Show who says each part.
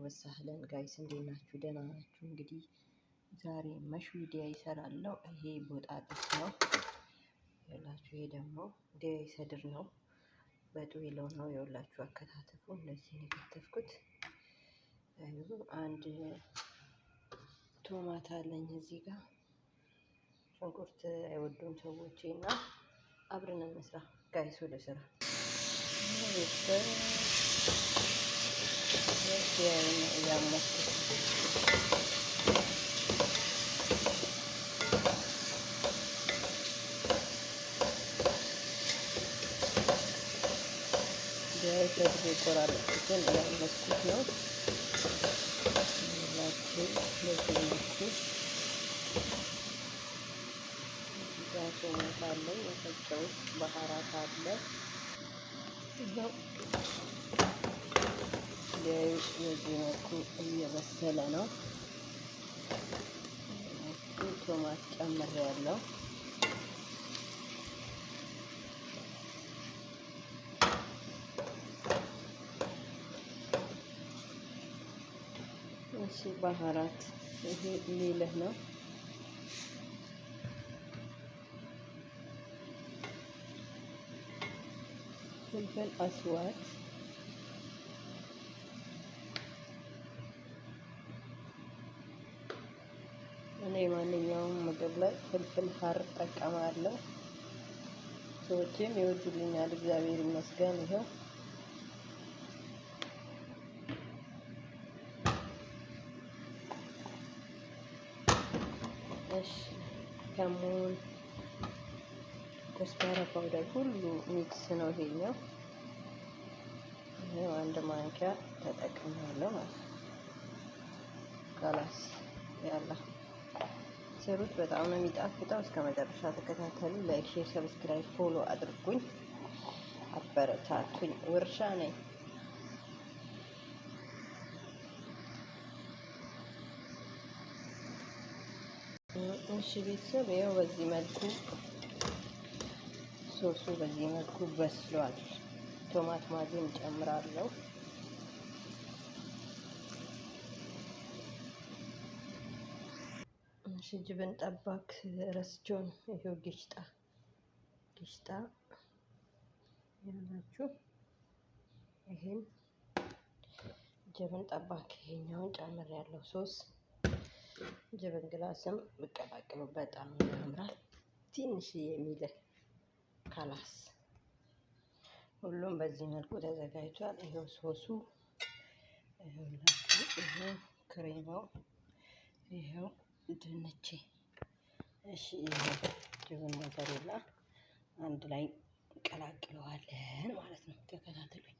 Speaker 1: وسهلا guys፣ እንዴት ናችሁ? ደህና ናችሁ? እንግዲህ ዛሬ مشوي دياي እሰራለሁ። ይሄ بطاطس ነው የላችሁ። ይሄ ደግሞ دياي صدر ነው፣ በጥዊለው ነው የውላችሁ። አከታተፉ እንደዚህ ነው የከተፍኩት። አንድ tomato አለኝ እዚህ ጋር። ሽንኩርት አይወዱም ሰዎቼ እና አብረን እንስራ guys፣ ወደ ስራ። እያመስኩት صدر የቆራረጥኩትን እያመስኩት ነው ላችሁ። በዚህ መልኩ ጋር tomato አለኝ፣ የፈጨሁት بهارات አለ። ይኸው በዚህ መልኩ እየበሰለ ነው። tomato ጨምሬያለሁ። እሺ بهارات ይሄ ملح ነው። فلفل أسود፣ እኔ ማንኛውም ምግብ ላይ فلفل حار እጠቀማለሁ። ሰዎችም ይወዱልኛል፣ እግዚአብሔር ይመስገን። ይኸው እሺ፣ كمون፣ كزبرة powder ሁሉ mix ነው ይሄኛው። ይሄው አንድ ማንኪያ ተጠቅሜያለሁ ማለት ነው። خلاص يلا ስሩት። በጣም ነው የሚጣፍጠው። እስከ መጨረሻ ተከታተሉ። Like፣ share፣ subscribe፣ follow አድርጉኝ፣ አበረታቱኝ። ውርሻ ነኝ። እሺ ቤተሰብ፣ ይኸው በዚህ መልኩ ሶሱ በዚህ መልኩ በስሏል። tomato ማዚም ጨምራለሁ። እሺ جبن طباخ ረስቼው ነው። ይኸው قشطة قشطة ያላችሁ ይሄን جبن طباخ ይሄኛውን ጨምሬያለሁ። ሶስ جبن glass ም ብቀላቅሉ በጣም ያምራል። ትንሽ የሚል خلاص ሁሉም በዚህ መልኩ ተዘጋጅቷል። ይኸው ሶሱ፣ ይኸው ክሬማው፣ ይኸው ድንቼ። እሺ ይኸው جبن ሞዘሬላ አንድ ላይ እንቀላቅለዋለን ማለት ነው። ተከታተሉኝ።